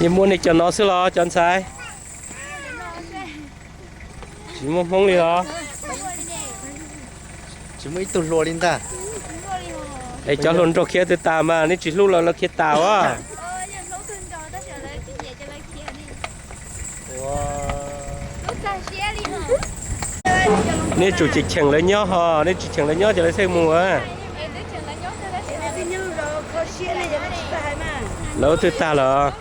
Yeej muaj nej cov no xwb los cov ntxhais? Tsis muaj Hmoob li los? Tsis muaj ib tug hluas li ntag. Es cov hluas nraug khiav twb tas mas nej tsis hlub lawv, lawv khiav tas as. Nej tsum cheem cheem lawv nyob ho, nej tsis cheem lawv nyob ces lawv thiaj mus. Lawv twb tag los?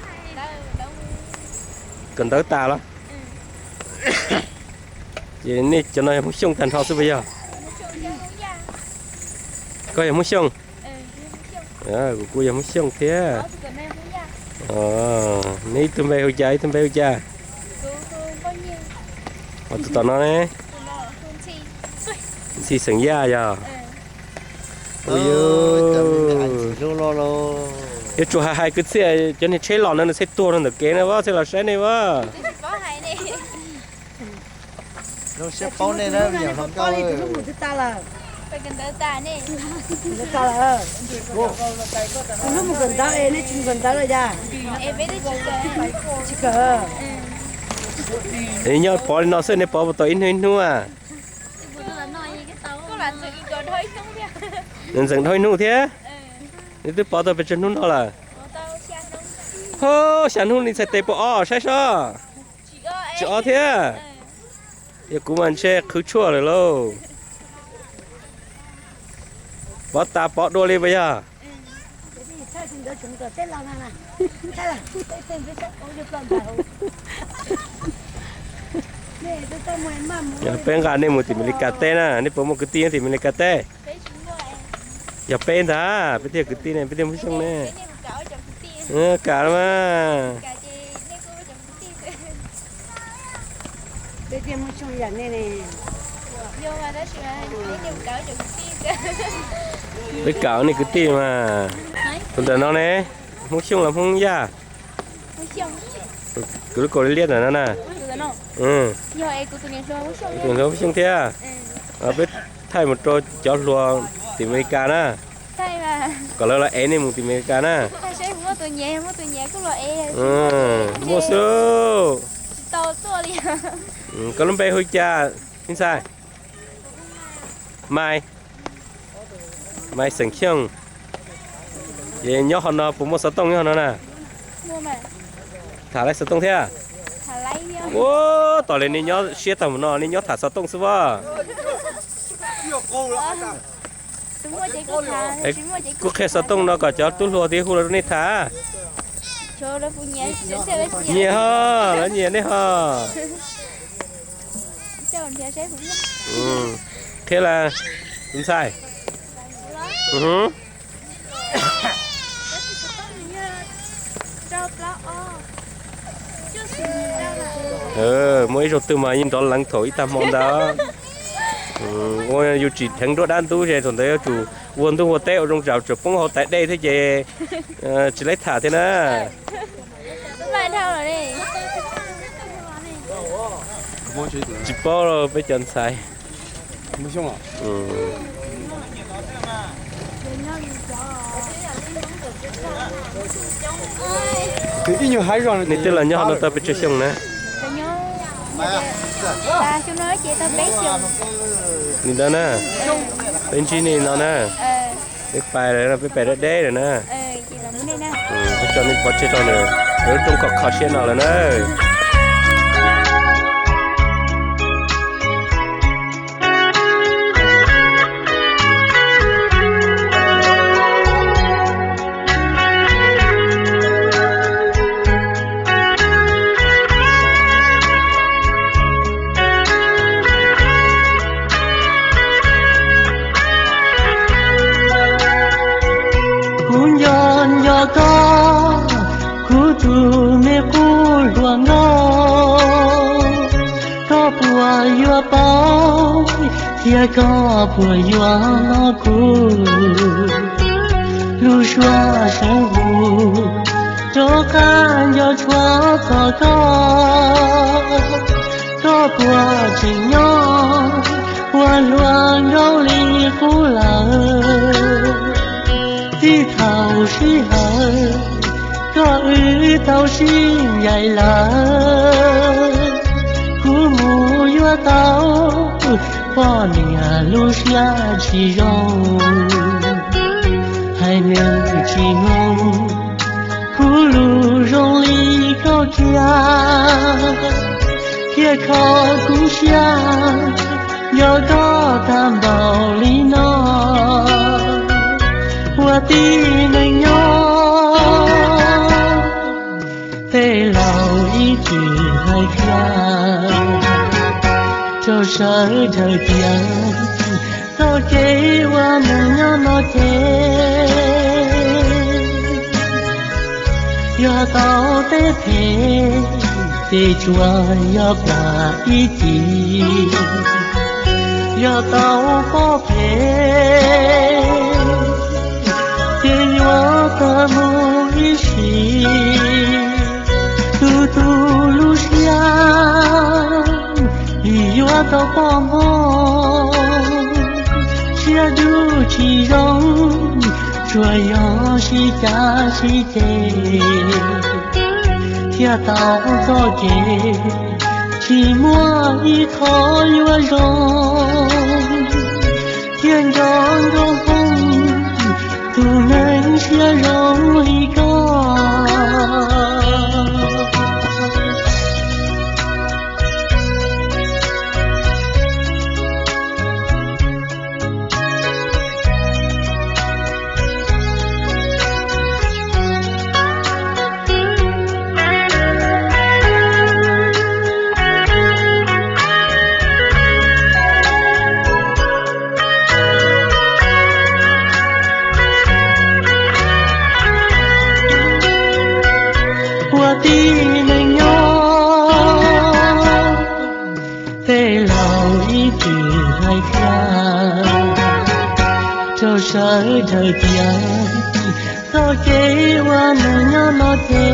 Kawm ntawv tas los? Ces nej cov no yog Hmoob Xyooj tag nrho xwb puas yog? Koj yog Hmoob Xyooj? Kuv kuj yog Hmoob Xyooj thiab. Neb ib tug npe hu cas, ib tug npe hu cas? Tus tom no ne? Ntxhi xeem Yaj yog? Yuav tsum hais hais kwv txhiaj cov niag tsheb los no nws thiaj tuag rau ntawm kev na, thiaj los saib nej as. Nyob pov li no xwb nej pov puas tau ib hnub ib hnub a? Nws ntxeem dhau ib hnub thiab. Nws twb pov tau pes tsawg hnub no lawm? Ho, xya hnub li, txhais tes puas o saib sob. Tsis o thiab. Yog kuv mas ntshe qhwv tshuaj lawm lauj. Pov tas pov dua li puas yog? Yog peb nqa nej mus tim Amelikas teb na, nej puas muaj kwv tij nyob tim Amelikas teb? Yog peb ntag, peb thiaj kwv tij ne, peb thiaj Hmoob Xyooj ne. Kam mas. Peb kam nej kwv tij mas. Tus ntawm no ne, Hmoob Xyooj los Hmoob Yaj? Kuv lub kaus liab liab ntawm no na. Tus hluas Hmoob Xyooj thiab. Peb thaij mus rau cov hluas tim Amelikas na, kom lawv los ev nej mus tim Amelikas na. Muaj xwb. Koj lub npe hu cas me ntxhais? Mai. Mai xeem Xyooj. Ces nyob qhov no puas muaj xov tooj nyob qhov no na? Tham laiv xov tooj thiab? Ua, tos li nej nyob siab tag mus no nej nyob tham xov tooj xwb as. Kuv qhia xov tooj no kom cov tub hluas thiaj hu los rau nej tham. Nyiam ho, lawv nyiam nej ho. Qhia las, tus ntxhais. Muaj ib zaug twg mas yeej nrov leev thaum ib tag hmo ntawd. Ua yus tsim dheev nruab dab ntub ces thaum ntawd yuav tsum ua ntuj ua teb ua zoo tsam tseem poob hauv tais dej thiab ces tsis laib tham thiab na. Tsis paub peb cov ntxhais. Nej twb los nyob no tau pes tsawg xyoo na? Li ntawd na, peb ntsib nej no na, peb pais, peb pais deb deb lawm na. Peb tso nej pov tseg rau ntawm lub roob kom kho siab no lawm na. Kuv nco nco koj, kuv tus me qub hluas nkauj, koj puas yuav paub thiab koj puas yuav hlub kuv? Lub suab sab hu rov qab nco tshuav txog koj, koj puas tseem nyob ua hluas nkauj li qub lawm? Txij thaum sij hawm Koj wb tau sib ncaim lawm, kuv mus yuav tau poj niam lub siab tsis zoo. Hais nws tsis mloog kuv lus zoo li koj kiag, thiaj kho kuv siab nco koj tag npaum li no. Ua tib neeg nyob tej laus ib txwm hais tias, rau sawv daws tias, txoj kev ua neeg nyob no ces yog tau teb phem, ces tsuas yog plam ib txhis. Yog tau pob phem, ces yuav tawg mus ib sim. Tu tu lub siab, vim yuav tau poj npog, siab dub tsis zoo, tsuas yog sib cav sib ceg, thiaj tau txoj kev tsis muaj ib qho yuav zoo, thiaj nco nkauj Hmoob tus neeg siab zoo li koj. Ua tib neeg nyob, tej laus ib txwm hais tias, rau sawv daws tias, txoj kev ua neeg nyob no ces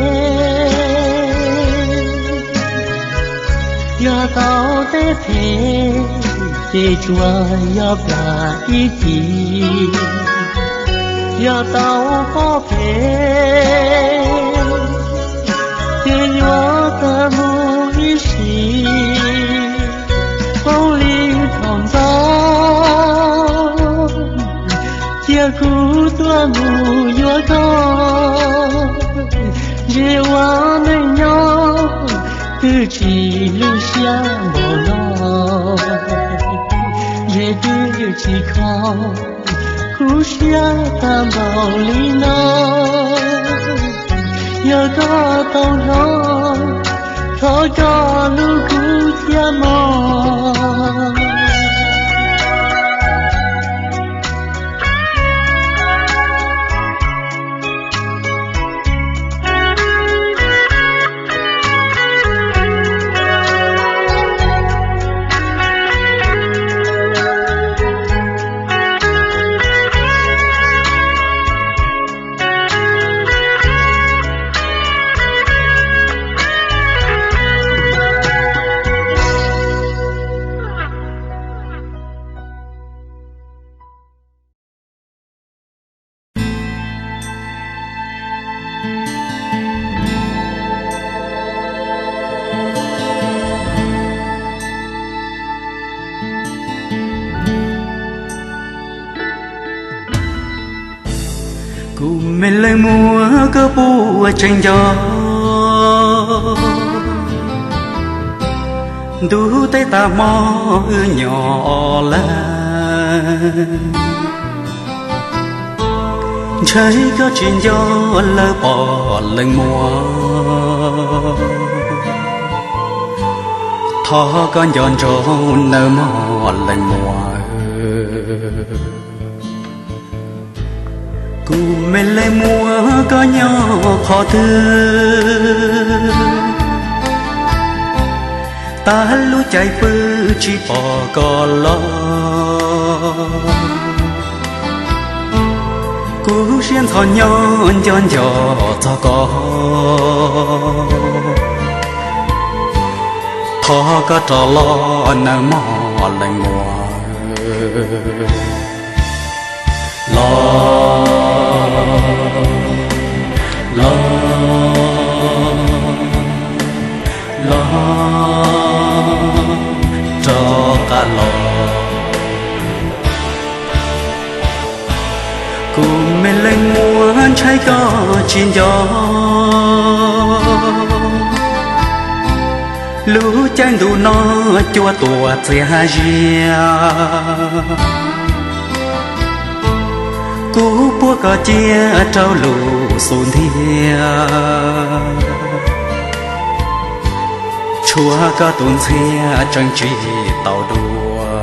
yog tau teb phem, ces tsuas yog plam ib txhis. Yog tau pob phem, ces yuav tawg mus ib sim. Poob li thaum ntxov, cia kuv tuaj mus yuav koj. Ntshe ua neej nyob twb tsis lub siab npaum no, ntshe twb tsis kho kuv siab tag npaum li no. Yog koj tau hnov, thov koj hlub kuv thiab mog. Kuv me leej muam, koj puas tseem nco ntu tej tag hmo wb nyob lawm? Ntshai koj tsis nco lawm poj leej muam, thov koj nco ntsoov nawb mog leej muam. Kuv me leej muam, koj nyob qhov twg? Tag lub caij pw tsis pom koj los. Kuv siab ntxhov nyob nco nco txog koj, thov koj rov los nawb mog leej muam. Los, los, tsis nco. Lub caij ntuj no cua tuaj txias zias, kuv puag koj cia rau lub xub ntiag, tshuav koj tus ntxhias tseem tsis tau dua.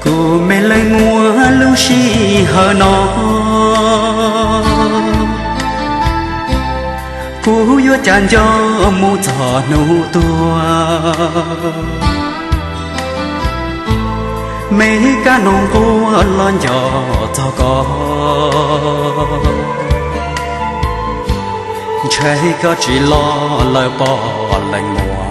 Kuv me leej muam, lub sij hawm no kuv yuav cas nco mus txog hnub tuag. Me kab noog quaj los nco txog koj, ntshai koj tsis los lawm poj leej muam.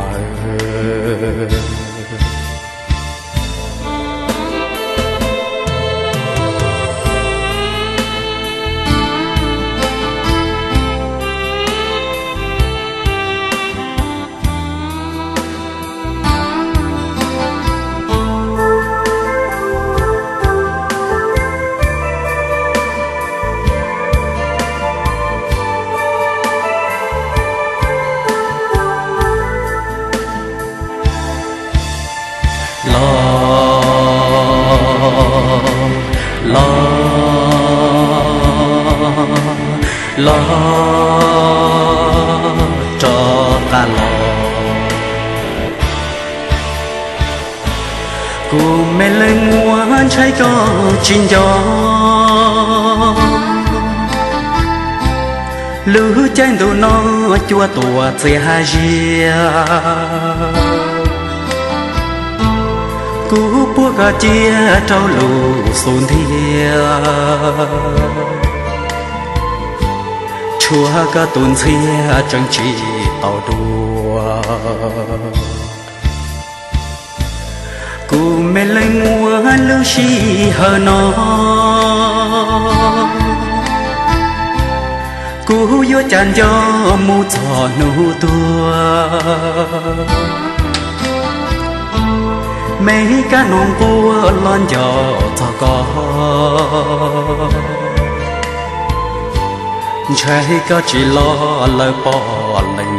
Los, los, los rov qab los. Kuv me leej muam, ntshai koj tsis nco, lub caij ntuj no cua tuaj txias zias, kuv puag koj cia rau lub xub ntiag, tshuav koj tus ntxhias tseem tsis tau dua. Kuv me leej muam, lub sij hawm no kuv yuav cas nco mus txog hnub tuag. Me kab noog quaj los nco txog koj, ntshai koj tsis los lawm poj leej